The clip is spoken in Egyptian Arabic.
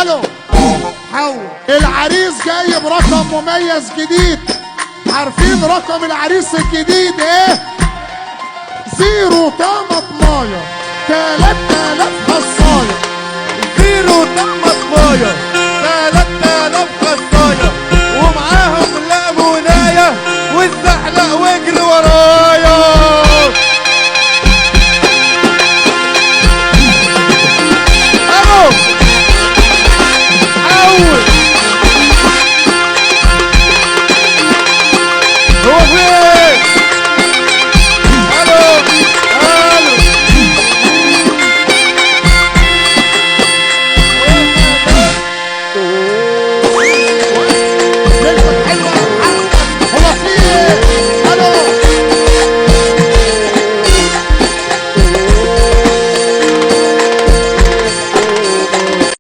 الو حول. العريس جاي برقم مميز جديد. عارفين رقم العريس الجديد ايه؟ زيرو طماطمايه 3000 حصايه. زيرو طماطمايه.